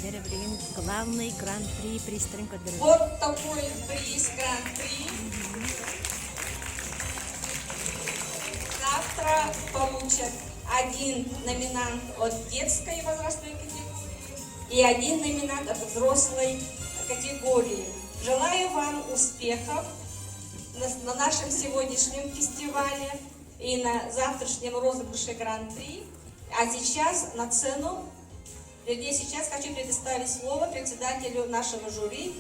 Дьэ билигин главный гран-при призтарын көрдөрөбүт. Вот такой приз гран-при. Завтра получат один номинант от детской возрастной категории и один номинант от взрослой категории. Желаю вам успехов на нашем сегодняшнем фестивале и на завтрашнем розыгрыше Гран-при. А сейчас на цену, вернее, сейчас хочу предоставить слово председателю нашего жюри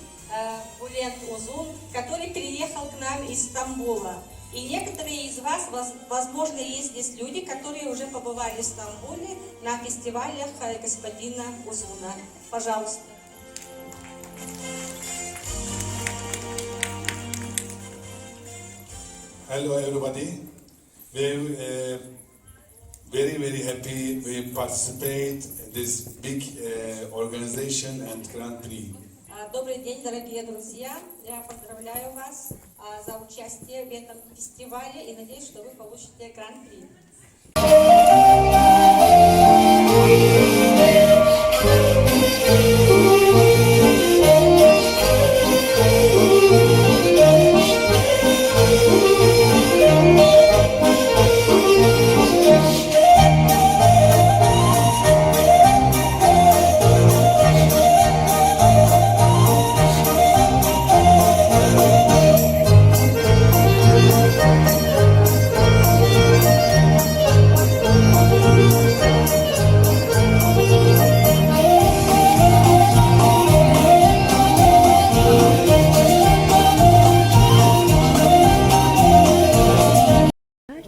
Булент Узун, который приехал к нам из Стамбула. И некоторые из вас, возможно, есть здесь люди, которые уже побывали в Стамбуле на фестивалях господина Узуна. Пожалуйста. Hello everybody. We're uh, very very happy we participate in this big uh, organization and Grand Prix. Добрый день, дорогие друзья! Я поздравляю вас за участие в этом фестивале и надеюсь, что вы получите Гран-при.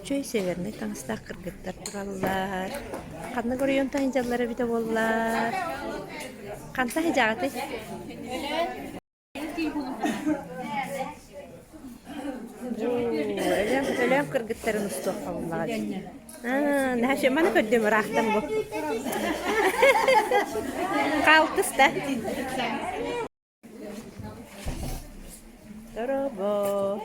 Үчүгэй севернэй таҥастаах кыргыттар тураллар. Ханна көрүйөн таһындьаллар эбитэ буоллар. Хантан сыдьааҕытый? Өлөөн өлөөн кыргыттарын устуохха буллаҕа дии. Аа, наһаа маны көрдүм ыраахтан бу. Хаалтыс да. Дорообо.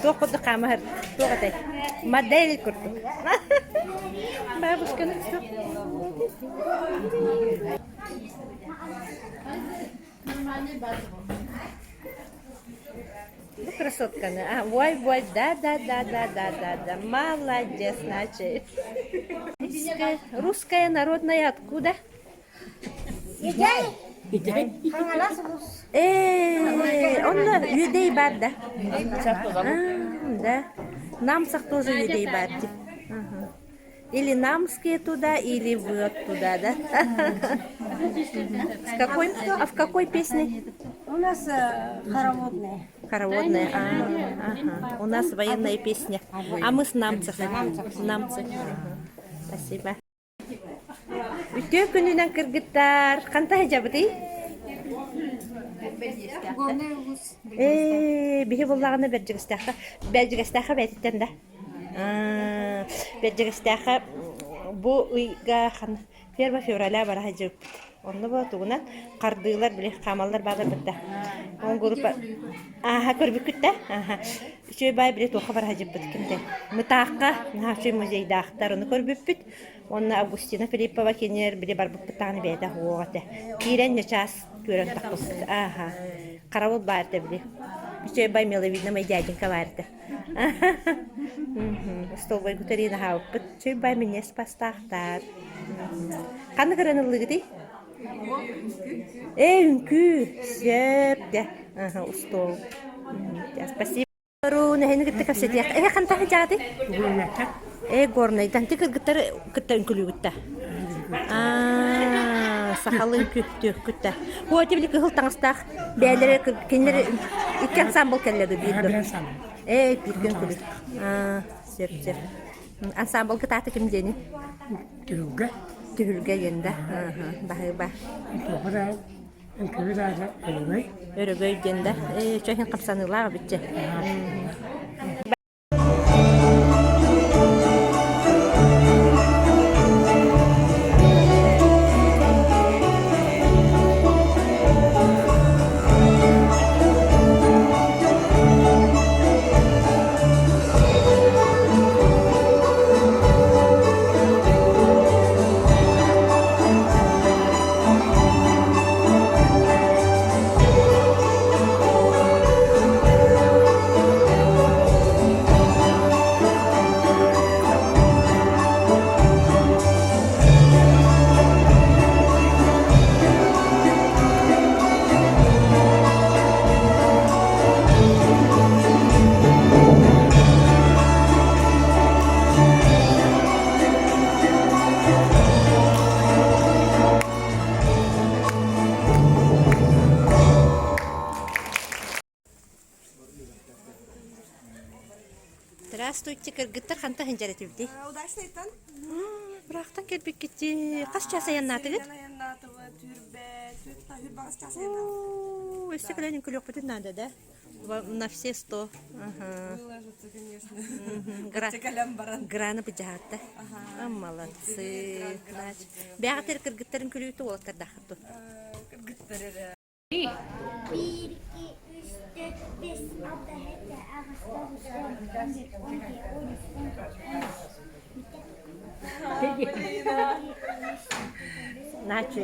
Туох курдук хаамаһар, туох этэй? Модель курдук. Бабушканы Бу красотканы, а, ой, ой, да, да, да, да, да, да, да, молодец, значит. Русская, русская народная откуда? Э, онно үөдэй баар да? Да. Намсах тоже үөдэй баар дии. Или намские туда, или вы оттуда, да? С какой, а в какой песне? У нас хороводная. Хороводная, а, ага. У нас военная песня. А мы с намцев. Намцы. Спасибо. Үтүө күнүнэн кыргыттар, ханта сылдьабытый? Ээ, биһи буллаҕына Бэрдьигэстээххэ, Бэрдьигэстээххэ бэйэтиттэн да. Аа, Бэрдьигэстээххэ бу ыйга хан первого февраля бара сылдьыбыппыт. Онно бу тугунан хардыылар били хаамаллар баалар бытта. Он группа Ааха көрбүккүт да? Ааха. Үчүгэй баай били туохха бара сылдьыбыт кимтэй? Мытаахха наһаа үчүгэй музейдаахтар ону көрбүппүт. Уонна Августина Филиппова кинилэр били барбыппыт даҕаны бэйэтэ уоҕа этэ. Киирэн ньачаас көрөн тахпыппыт. Ааха. Караул баар этэ били. Үчүгэй бай миловидный дяденька баар этэ. Столбой гутарин аһаабыппыт. Үчүгэй бай минньиэс бастаахтар. Ханнык ырыаны ыллыгытый? Ээ, үҥкүү. Сөп дэ. Аха, устуол. Спасибо. Нэһини кытта кэпсэтиэх. Эһэ хантан сылдьаҕытый? Ээ, Горнайдан. Ти кыргыттары кытта үҥкүлүүгүттэ. Аа, сахалыы үҥкүүттүөхкүттэ. Оо, ити били кыһыл таҥастаах бэйэлэрэ кинилэр икки ансамбл кэллэ дуу биир дуу? Ээ, бииргэ үҥкүлүүр. Аа, сөп, сөп. Ансамблга таата ким диэни? Түһүлгэ. Түһүлгэ диэн да. Баһыыба. Туоха да Үҥкүүбүт аата Өрөгөй. Өрөгөй диэн да. Ээ, чөһүн хамсаныылаах эбитчэ. Здравствуйте, кыргыттар хантан сылдьар этибитий? Удачныйтан. Ыраахтан кэлбиккитий. Хас чаас айаннаатыгыт? Айаннаатыбыт, түүрбэ, түүрбаҕас чаас айаннаатыбыт. Өссө кэлэн үҥкүлүөхпүтүн наада да? На все сто. Выложиться, конечно. Кэлэн баран. Граны быдьаатта. Молодцы. Бэҕэтэр кыргыттарын күлүүтү уолаттардааххыт дуо? Кыргыттар эрэ. Биир, икки, үс, төрт, бэс, алта, сэттэ, аҕыс, тоҕус, он, он биир, он икки, он үс, он төрт, он бэс. Начи.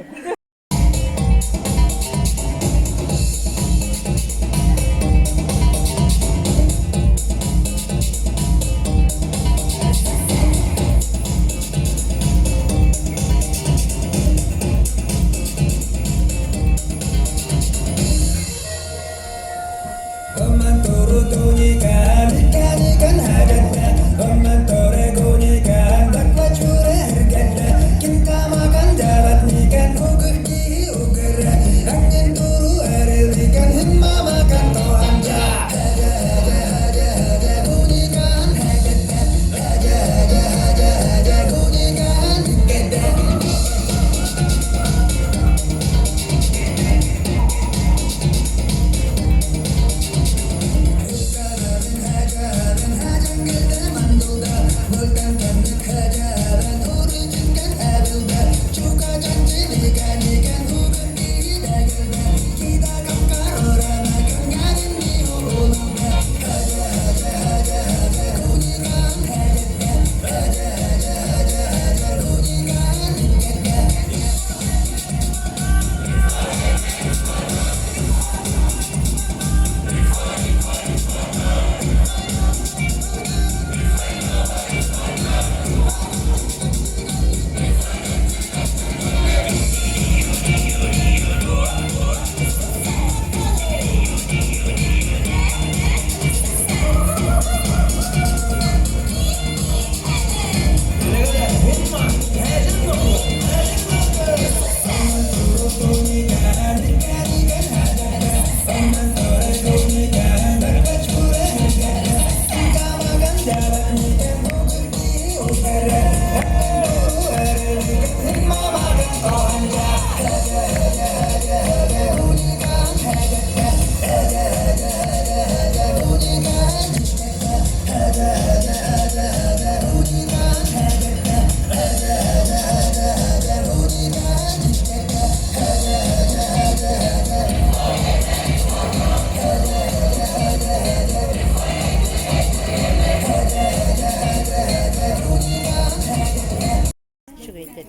Үчүгэйдэр.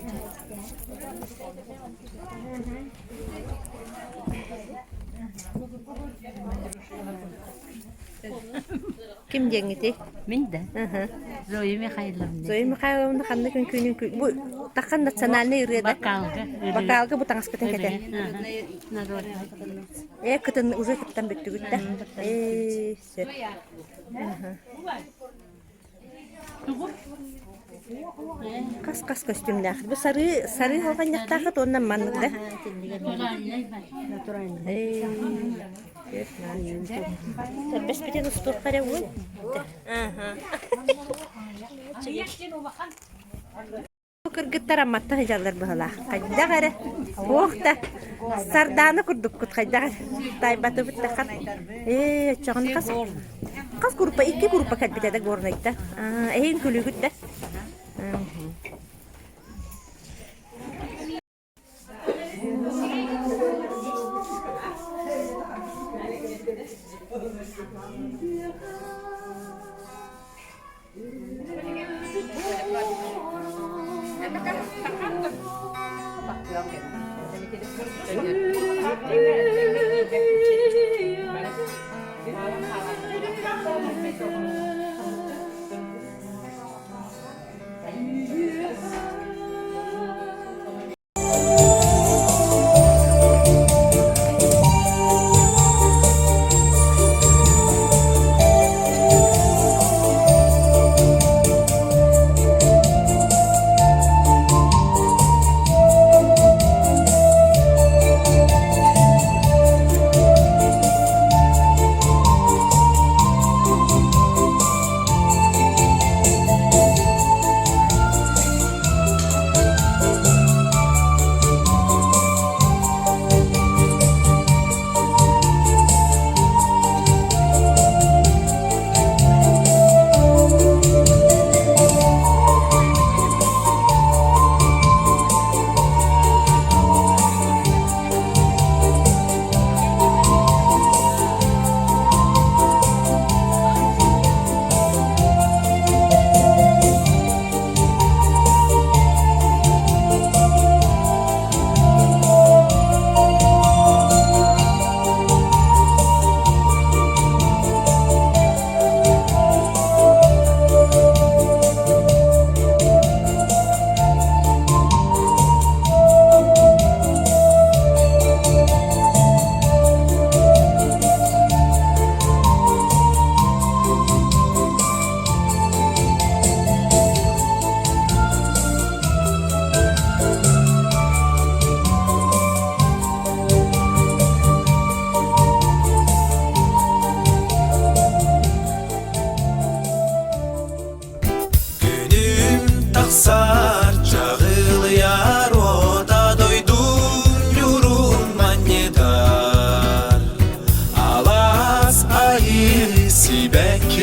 Ким диэҥҥитий? Мин да. Зоя Михайловна. Зоя Михайловна ханна күн күн бу тахан национальный ырыа да? Бакалга. Бакалга бу таҥаспытын кэтэн. Э кытын уже кыттан бүттүгүт да. Э сөп. Хас-хас көстүүмнээх. Бу сарыы сарыы халҕанньахтаахыт уонна маннык да. Тэрбэспитин устуохха эрэ уол. Бу кыргыттар Амматтан сылдьаллар быһыылаах. Хайдах эрэ, туох да сардаана курдуккут хайдах эрэ. Таайбатыбыт да хат. Ээ, оччоҕуна хас хас группа, икки группа кэлбитэ да Горнайда. Эһиин күлүүгүт да.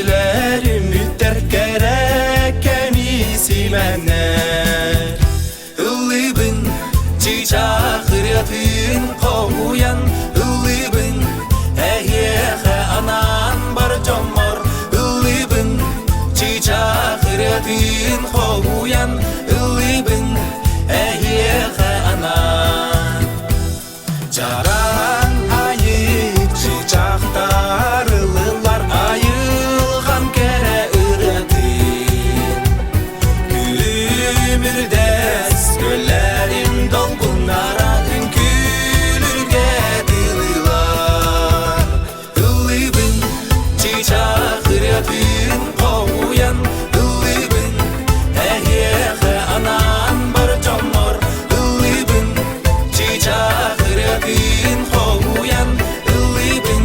Сибэккилэр үмүттэр кэрэ кэми симэнэр Ыллыыбын чыычаах ырыатын хоһуйан Ыллыыбын эһиэхэ анаан бар дьоммор Ыллыыбын чыычаах ырыатын хоһуйан Ыллыыбын эһиэхэ анаан Чараан айыы чыычаахтар ылылар айылҕам кэрэ ырыатын Күлүмүрдэс көллэрим долгуннара үҥкүүлүргэ дылылар Ыллыыбын чыычаах ырыатын хоһуйан Ыллыыбын эһиэхэ анаан бар дьоммор Ыллыыбын чыычаах ырыатын хоһуйан Ыллыыбын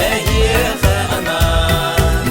эһиэхэ анаан.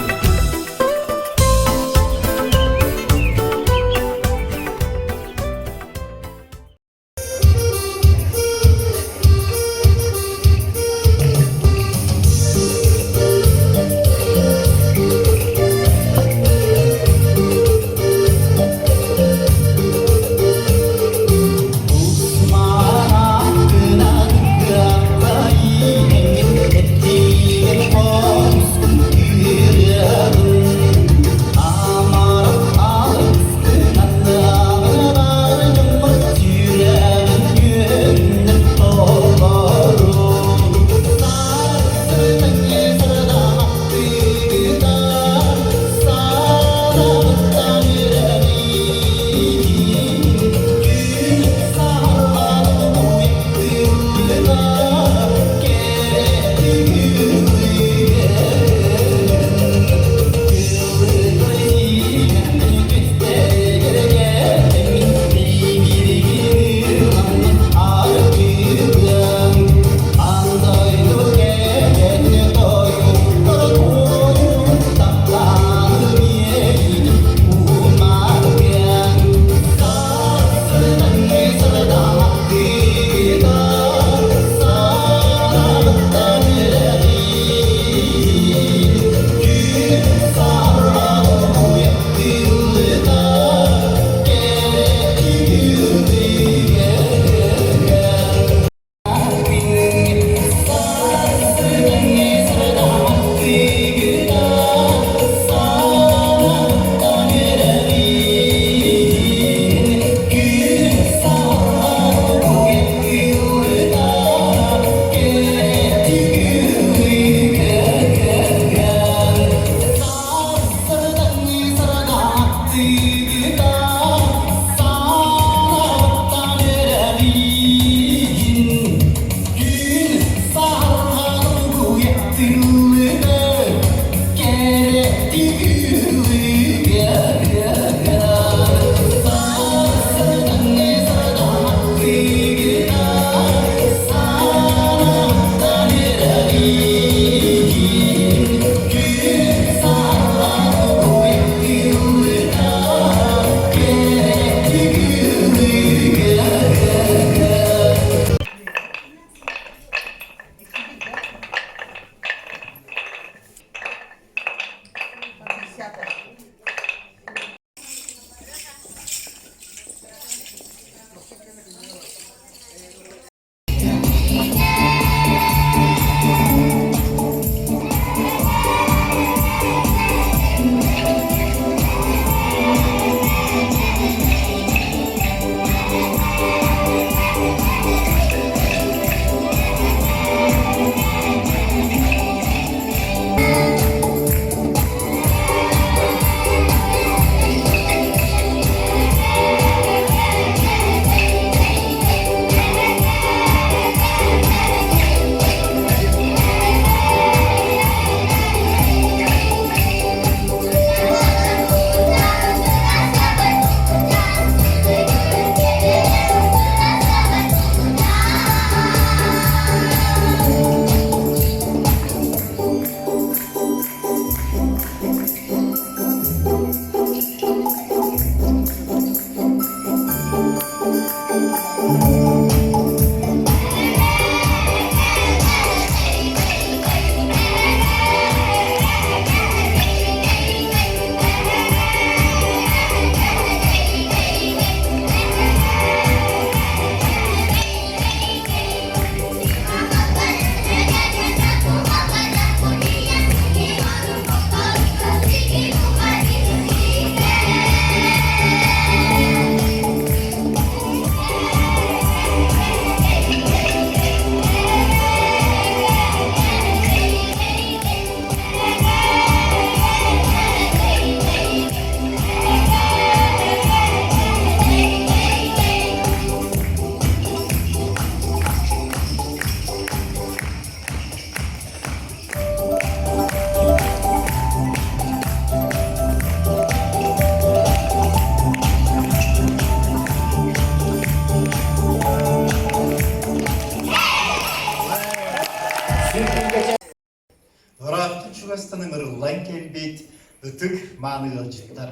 Ытык мааны ыалдьыттар!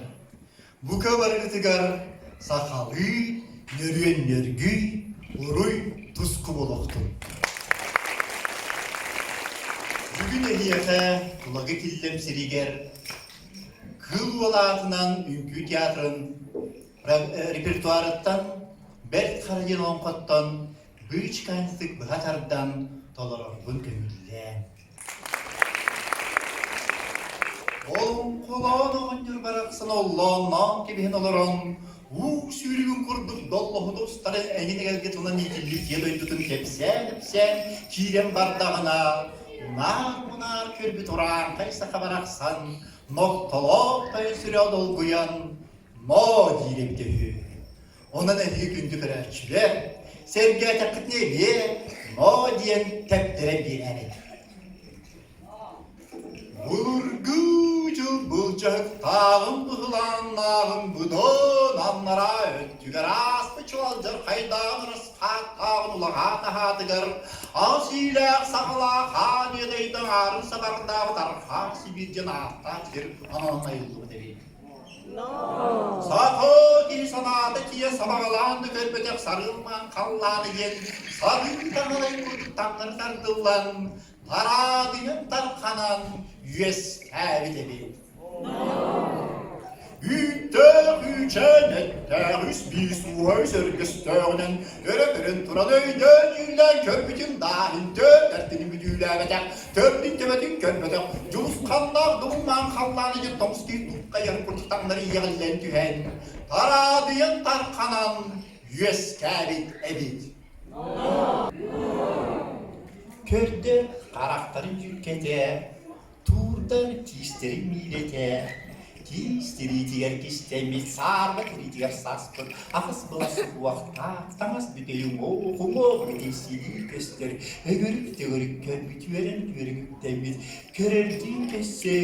Бука барыгытыгар сахалыы нөрүөн нөргүй, уруй туску буолуохтун! Бүгүн эһиэхэ Тулагы Киллэм сиригэр Кыыл Уол аатынан үҥкүү театрын репертуарыттан Бэрт Хара диэн олоҥхоттон быычкаанньытык быһа тардан толорорбун көҥүллээн. Олоҥхолоон оҕонньор барахсан оллоонноон кэбиһэн олорон, уу сүүрүгүн курдук доллоһута устарын эҥин эгэлгэ тылынан иитиллибит ийэ дойдутун кэпсээн-ипсээн киирэн бардаҕына, унаар-мунаар көрбүт урааҥхай саха барахсан нохтолоох тойон сүрэҕэ долгуйан «Ноо» диир эбитэ үһү. Онон эһиги күндү көрөөччүлэр, сэргээтэххитинэ эмиэ ноо диэн тэптэрэн биэрээриҥ. Былыргы дьыл былдьаһыктааҕын быһылааннааҕын быдан аннараа өттүгэр ааспыт чуолдьархайдааҕын ырысхааттааҕын улаҕаа таһаатыгар аҕыс иилээх саҕалаах аан иэдэйдээх аарын сабардаабыт архаах Сибиир диэн ааттаах сир ананан айыллыбыт эбит. Саха киһи санаата тиийэ сабаҕалаан да көрбөтөх сарыылмаан халлааны диэн сарыы таҥалай курдук таҥнары тардыллан, тараадыйан тарханан үөскээбит эбит. Үүттээх үүчээн эттээх үс биис ууһа үс өргөстөөҕүнэн өрө көрөн туран өйдөөн-дьүүллээн көрбүтүн дааһын төрт эртини бүтүүлээбэтэх Төрдүн төбөтүн көрбөтөх, дьулусханнаах дулумнаан халлаан иһин тоҥус киһи туппайан курдук таҥнары иэҕиллэн түһэн, тараадыйан тарханан үөскээбит эбит. Көрдө харахтарын дьүккэтэ, туурдар тиистэрин миирэтэ, Киис тириитигэр кистэммит, саарба тириитигэр саспыт, аҕыс былас уохтаах, таҥас бүтэй уҥуох, уҥуох бүтэй силии көстөр, өгөрүк-төгөрүк көрбүт, үөрэн түөрүк үктэммит, көрөрдүүн көссө,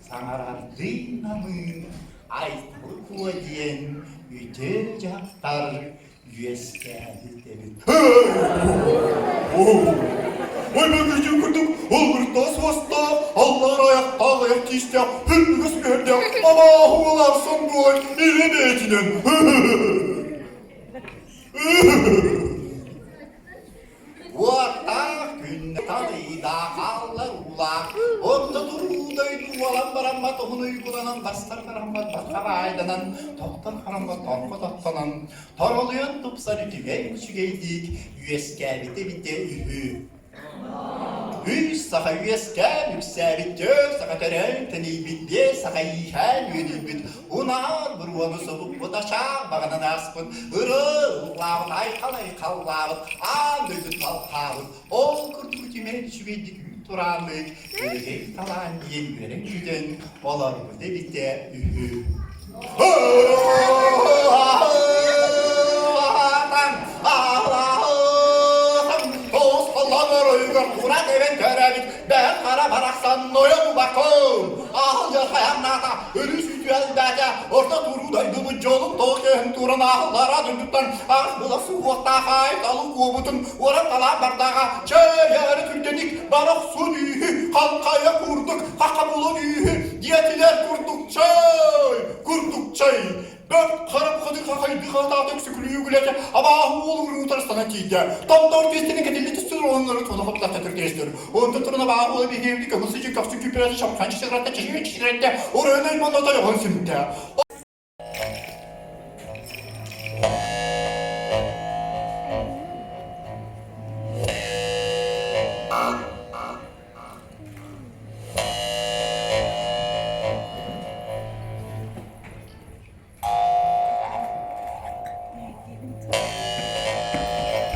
саҥарардыын намыын, Айталы Куо диэн үтүө дьахтар үөскээбит эбит. Ой, мөкүтүн курдук олгуртаас уостаах, аллар аяқтаах аяқ тиистээх, хүллүгүс мүһэрдээх, абааһы уоларсан буой, илэ бэйэтинэн. Уоттаах күн талыйдаах аллар уулаах, орто туруу дойду уолан бараммат уһун уйгуланан бастар бараммат батха баайданан, тохтор хараммат торхо тоттонон, Торолуйан тупсар үчүгэй үчүгэйдик үөскээбитэ эбитэ үһү. Үс саха үөскээн үксээбит, түөрт саха төрөөн тэнийбит, биэс саха ииһээн үөдүйбүт, унаар буруону субуппут, ачаах баҕанан ааспыт, ырыы ыллаабыт, айхал айхаллаабыт, аан дойду талхаабыт, ол курдук үтүмэн үчүгэйдик үүт турааннык, өрөгөй талаан диэн үөрэн-көтөн олорбут эбитэ үһү. Бэт хара барахсан нойон убакым аһыл хайаннаата өрүс үтүөлбээтэ орто туруу дойдубут дьолун тоҕо туран аһыллара дойдуттан аҕыс була суһуохтаах айталы куобутун уоран талаан бардааҕа чэйэри түрдэник барахсун үүһү халхайа курдук хахха булун үүһү диэтилэр курдук чэй курдук чэй бэрт харап хады хахайды хатаата өксүкүлүүгүлэтэ абааһы уол уруутар сана тиийдэ томтор тиэстини кэтилли түстүр оннары тула хоттахта түрдээстэр онтон туран абааһы уола биһиэбити көҥүл сыдьы көхсүн күппүрэтэ шапхан чичигиратта чичигэ чичигирэттэ оройун оймонно тойоҕун симтэ.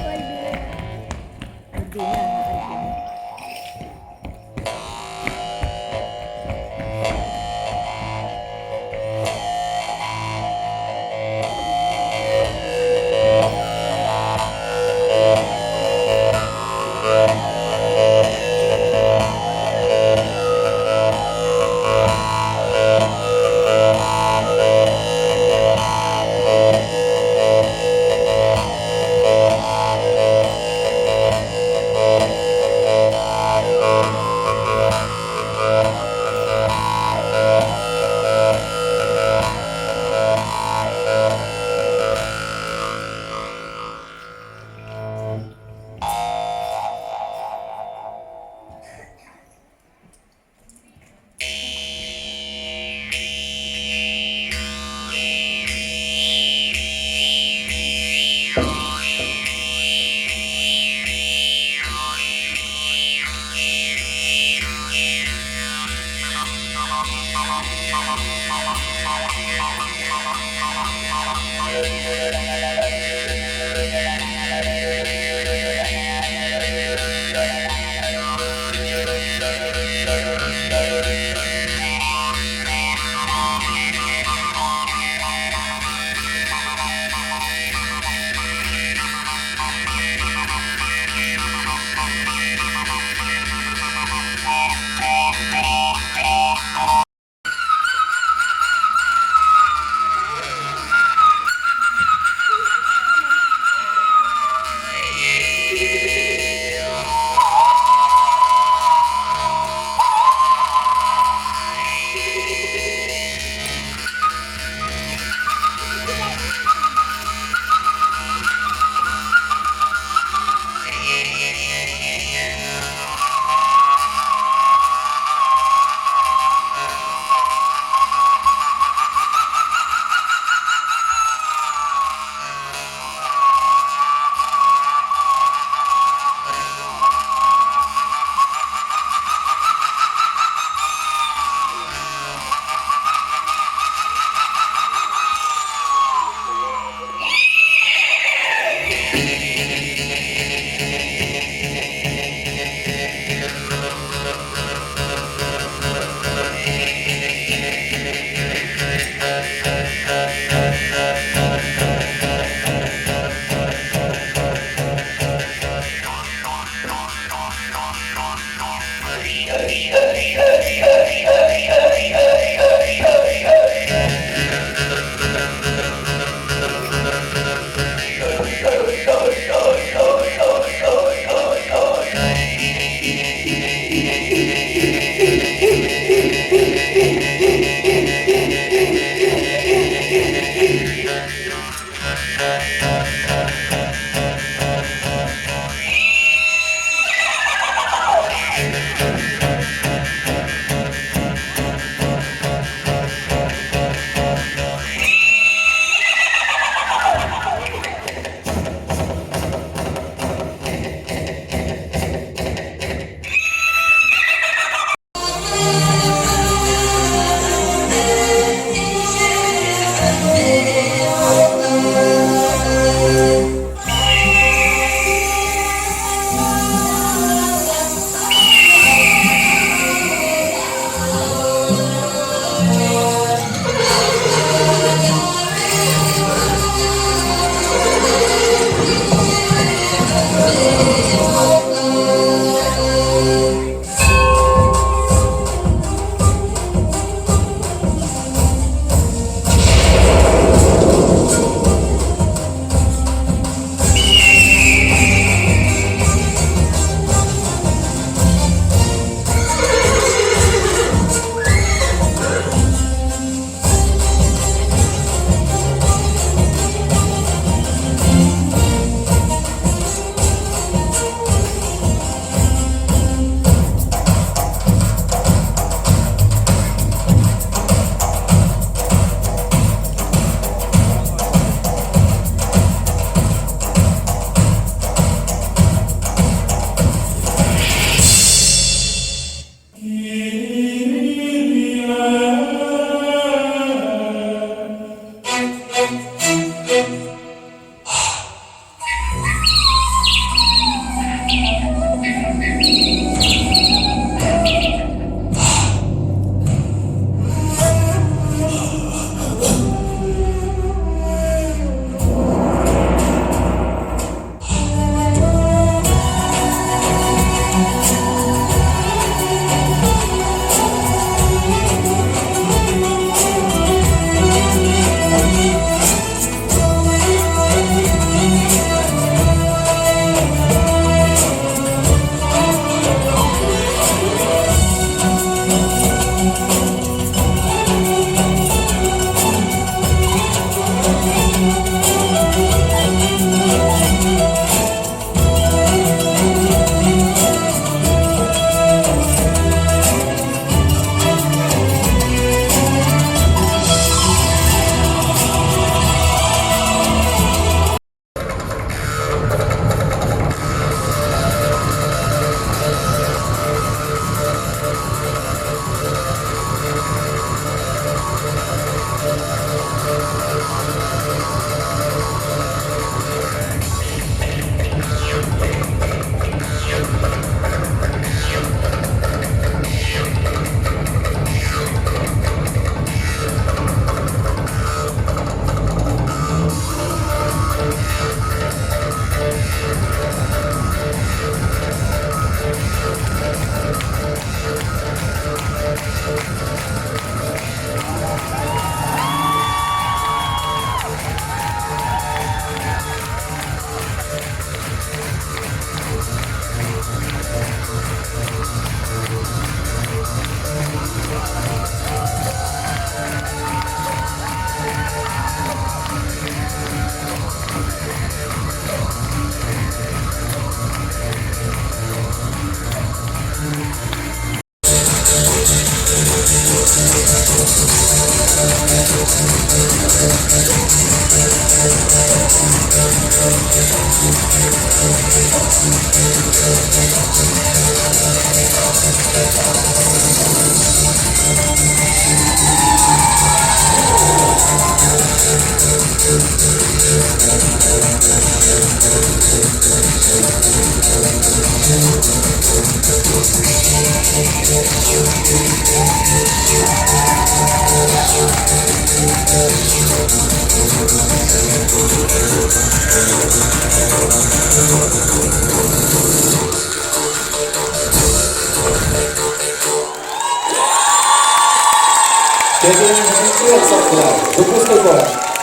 Альбина, Альбина. Дьокуускай куорат.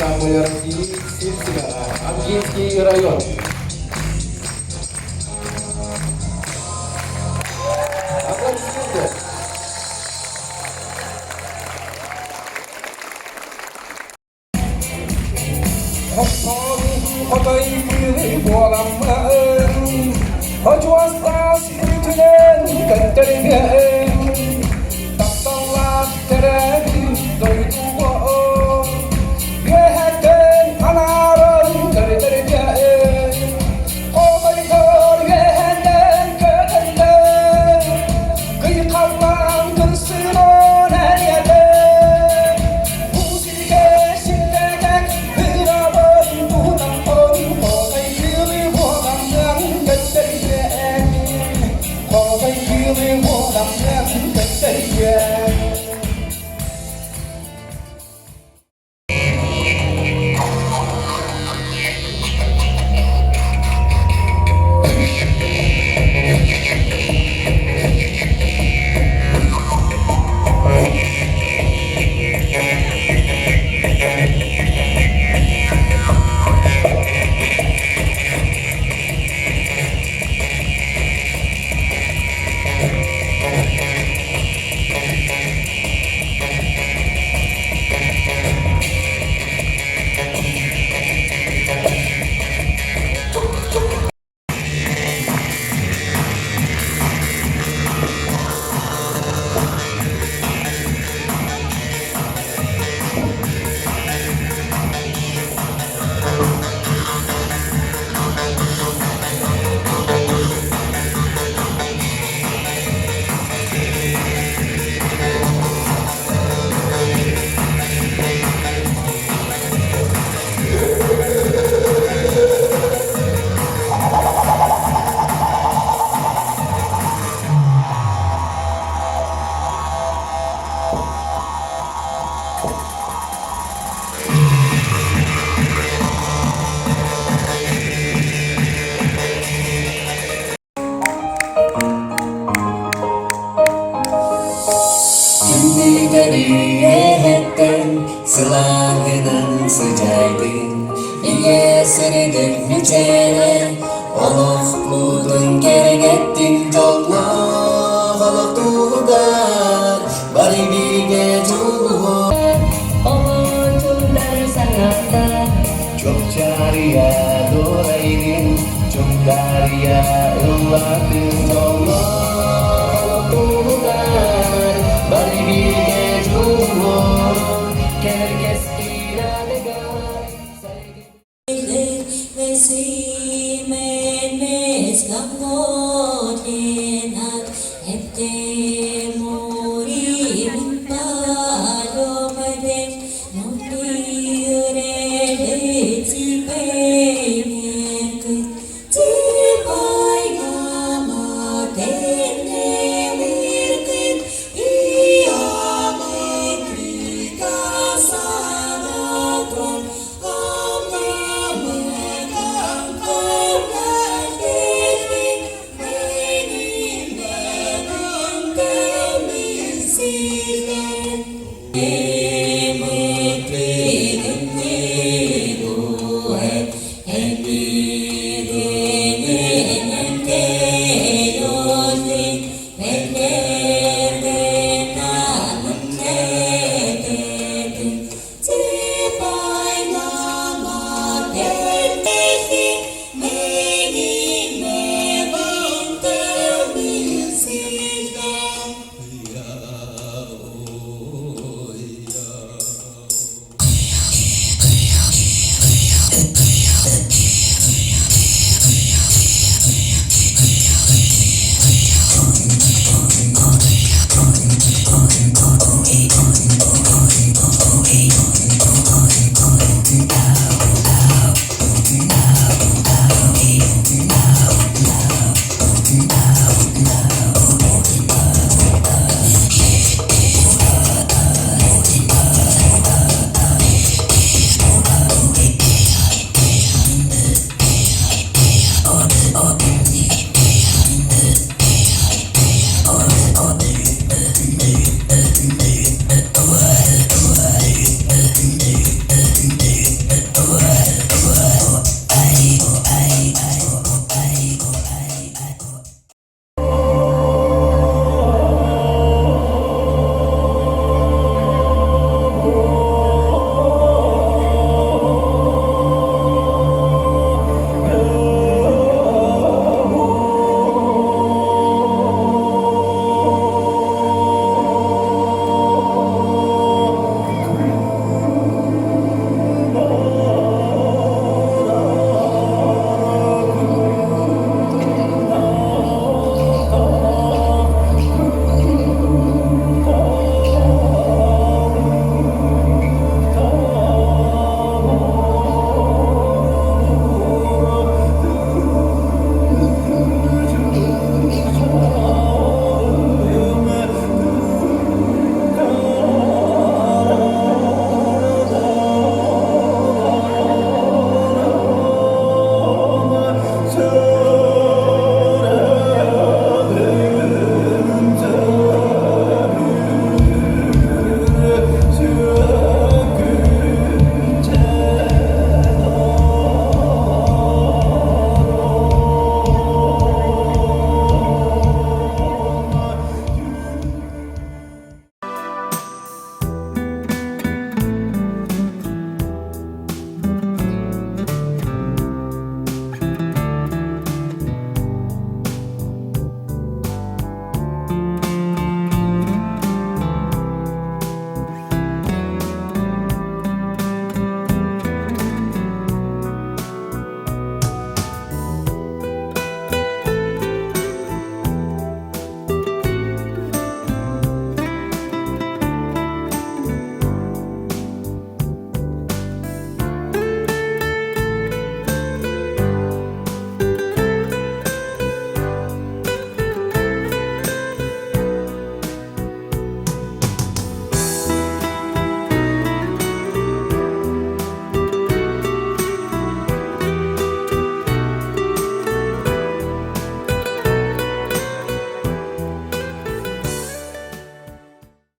ансамбль России «Сир Амгинский район». Аплодисменты. Хотой буоламмын, Хочуастаас үтүнэн көттөргөн, Тапталлаах төрөөбүт дойдугун, Үөһэттэн анааран көрдөргөн, Хотой үөһэннэн көтөллөр, Кыйкаллаан кырсынан эрийэтэн, Бу сиргэ сирдэтэн ырабын туһунан Хотой кыылы буоламмын көттөргөн, Хотой кыылы буоламмын көттөргөн. Күннүгэр сылааһынан сыдьаайдын, Ийэ сиригэр мичээрэ, Олохпутун кэрэҥэттин дьоллоох олох туһугар, Бары бииргэ дьулуһуо. Оҕочундар саҥата Чопчаарыйа дуорайдын, Чугдарыйа ыллаатын дьоллоох туһугар, Бары бииргэ дьулуһуо, Кэргэс киирэ